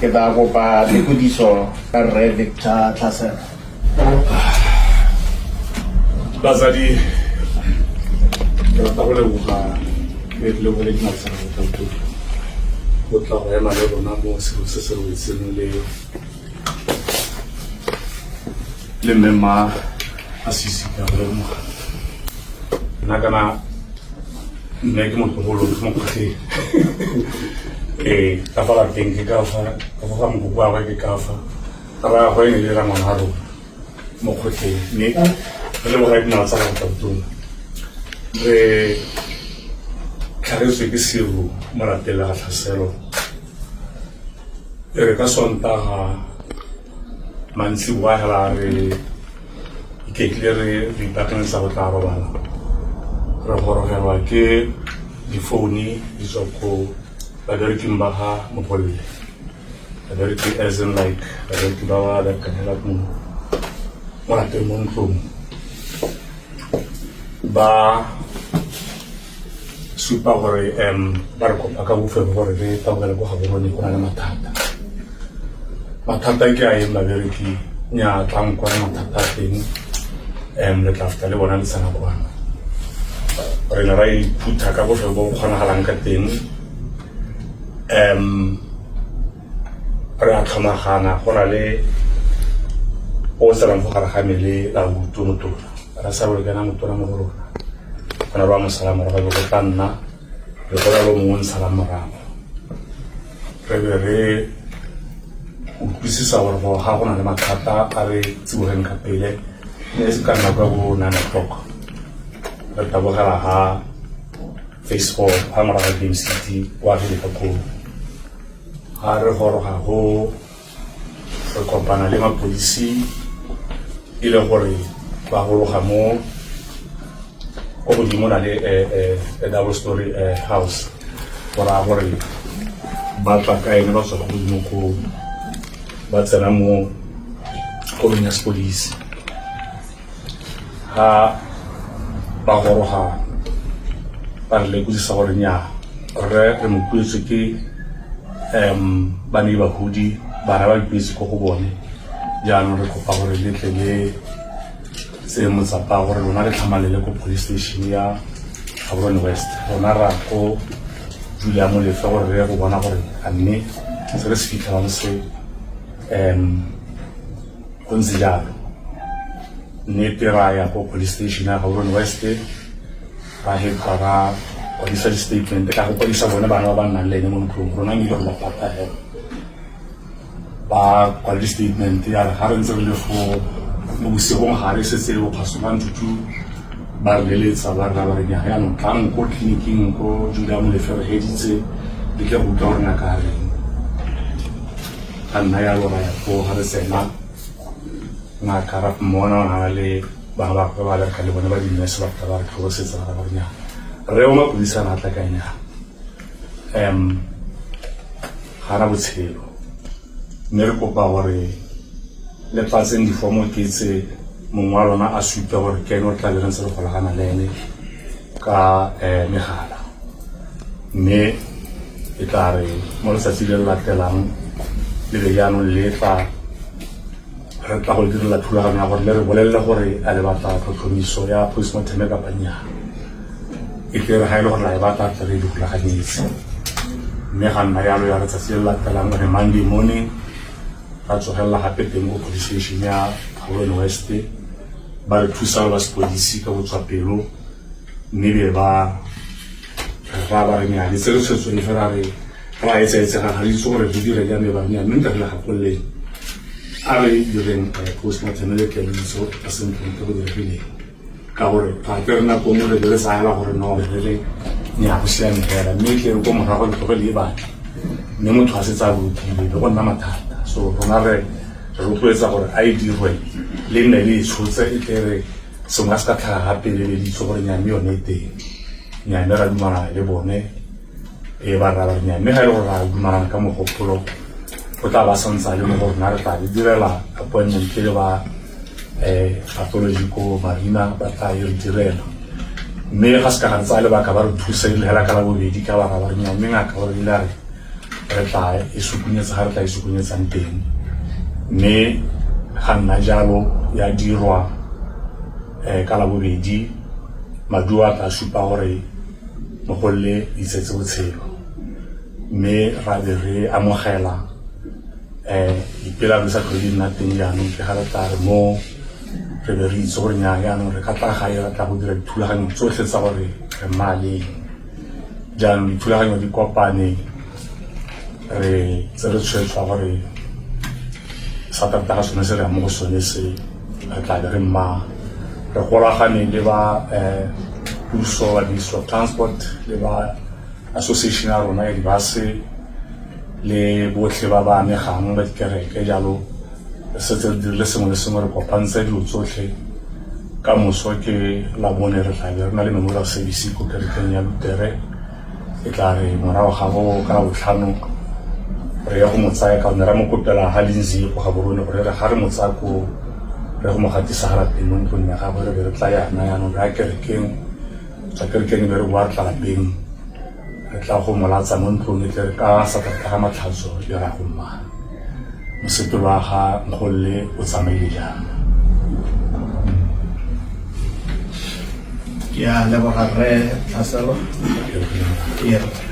Ke tla kopa tekodiso ka Rre Victor Tlhaselo. Batsadi, ke rata go leboga le lebogele dinatsana go tla go tla go ema le rona mo selo se se wetseng le le mme mma Asisi. Ke a go leboga. Nna kana mme ke motlogolo, ke mokgotleng. Ee, ka fa lapeng ke ka fa, ka fa ga mokoko wa gagwe ke ka fa rraagwe e ne le rangwana wa rona mo kgotleng. Mme re leboga dinao tsa gago, Tautona. Re tlhagetswe ke seru mo lapeng la ga Tlhaselo. E re ka Sontaga mantsiboa hela re iketlile, re re ipaakanyetsa go tla robala, re gorogelwa ke difouni di tswa ko babereking ba ga mogolle, babereki as in like babereki ba ba berekang hela mo lapeng, mo ntlong. Ba supa gore ba re kopa ka bofefo gore re tabogele ko Gaborone, go na le mathata. Mathata ke a eng, babereki? Nya tlang kwa mathata a teng, le tla feta le bona le tsena kwano. Re ne ra iphutha ka bofefo bo bo kgonagalang ka teng. Re a tlhomagana, go na le o tsenang fo gare ga me le lauto motona re sa bole kana motona mo go rona, go na le wa mosala morago, be go tla nna le go na le o mongwe o ntshalang morago. Re be re utlwisisa gore go ga go na le mathata, a re tsibogeng ka pele. Mme e se ka nako ya bo 9 o'clock, re tabogela ga phase 4 ga morago ga Game City wa agile ka koo. Ga re goroga go, re kopana le mapodisi, e le gore ba goroga mo ko godimo na le a double story house, go raya gore ba tla ka ene, ba tswa ko godimo ko, ba tsena mo koloing ya sepodisi. Ga ba goroga, ba re lekodisa gore nnyaa, rre re mo kuetswe ke ba ne bagodi, bana ba ikuetse ko go bone. Jaanong re kopa gore le tle le tseye motsapa gore lona le tlhamalele ko police station ya Gaborone West. Rona ra ko Julia Molefe gore re ye go bona gore a mme se re se fitlhelang se go ntse jalo. Nnete, ra ya ko police station ya Gaborone West, ra hetsa ra kwadisa di-statement ka go kwadisa bone bana ba ba nnang le ene mo ntlong. Rona nkile go ba pata hela, ba kwala di-statement. Ya re ga re ntse re le fo mo bosigong ga re setse bo past 1 to 2, ba re leletsa, ba re ba re nyaa, yaanong tlang ko tleliniking ko Julia Molefe, re heditse, le tle go utlwa gore ngaka a reng. Ga nna yalo, ra ya ko. Ga re tsena, ngaka ra mmona, o na le bana ba gagwe ba bereka le bone ba di-nurse. Ba feta ba re tlhalosetsa, ba ra ba re nyaa, rre o mapodisa a tla ka nyaa ga na botshelo, mme re kopa gore le tlatseng difomo ke tse, mongwe wa lona a supe gore ke ene o tla be re ntse re golagana le ene ka megala. Mme e tla re mo letsatsi le le latelang le be jaanong le tla re tla go direla thulaganyo ya gore le re bolelele gore a le batla tlhotlhomiso ya postmortem kapa nnyaa. E tle re ga e le gore la e batla, tle re e rulaganyetse. Mme ga nna yalo. Ya letsatsi le le latelang, one Monday morning, ra tsogelela gape teng ko police station ya Gaborone West. Ba re thusa ba sepodisi ka botswapelo, mme be ba ra ba re nya le tsere tshwetso efe. Ra re ra etsaetsega, ga re itse gore re dire jang. Mme ba re nya, mme nka re le gakololeng, a re direng postmortem, le tle le itse gore ka sentlentle go diregileng, ka gore ga ke re nako nngwe re be re tsayela gore no re re nya go siame fela, mme tle re ko morago le tloge le e batla, mme motho a setse a bolokile, be go nna mathata. So rona re rotloetsa gore a e dirwe, le nne le e tshotse, e tle re sengwe a se ka tlhaga gape le le itse gore nya mme yone e teng. Nya mme ra dumalana le bone e ba raya ba re nya, mme ga e le gore ra dumalana ka mogopolo, o tla ba santse a le mo go rona, re tla le direla appointment le ba pathology ko Marina, ba tla e re direla. Mme ga se ka ga re tsaya lebaka, ba re thusa ile hela ka la bobedi ka ba ra ba re nya, mme ngaka o rile a re Re tla e sukunyetsa ga re tla e sukunyetsang teng, mme ga nna jalo ya dirwa ka Labobedi. Maduo a tla supa gore mogolle itsetse botshelo, mme ra be re amogela dipelaelo di sa tlhole di nna teng. Jaanong ke ga re tla re mo re be re itse gore nya jaanong re ka tla gae, re tla go dira dithulaganyo tsotlhe tsa gore re mmaleng. Jaanong dithulaganyo di kopane, re tsere tshwetso ya gore Saterdag ga sone se re yang mo go sone se re tla be re mmaa. Re golagane le ba puso, ba Ministry of Transport, le ba association ya rona ya dibase, le botlhe ba ba amegang ba dikereke. Jalo re setse re dirile sengwe le sengwe, re kopantse dilo tsotlhe. Ka moso ke Labone re tla be re na le memorial service ko kerekeng ya Lutere. E tla re morago ga go ka Labotlhano re ya go mo tsaya, ka gonne ra mo kopela ga Lindsay go Gaborone gore re ga re mo tsaya ko re go mo gatisa ga lapeng mo ntlong ya gagwe. Re be re tla yana yaanong re ya kerekeng, tswa kerekeng be re boa re tla lapeng, re tla go mo latsa mo ntlong. E tle re ka Saterdag ga Matlhatso le ra go mma. Mosepelo wa ga nkgolle o tsamaile jang? Ke a leboga, rre Tlhaselo. Ke re.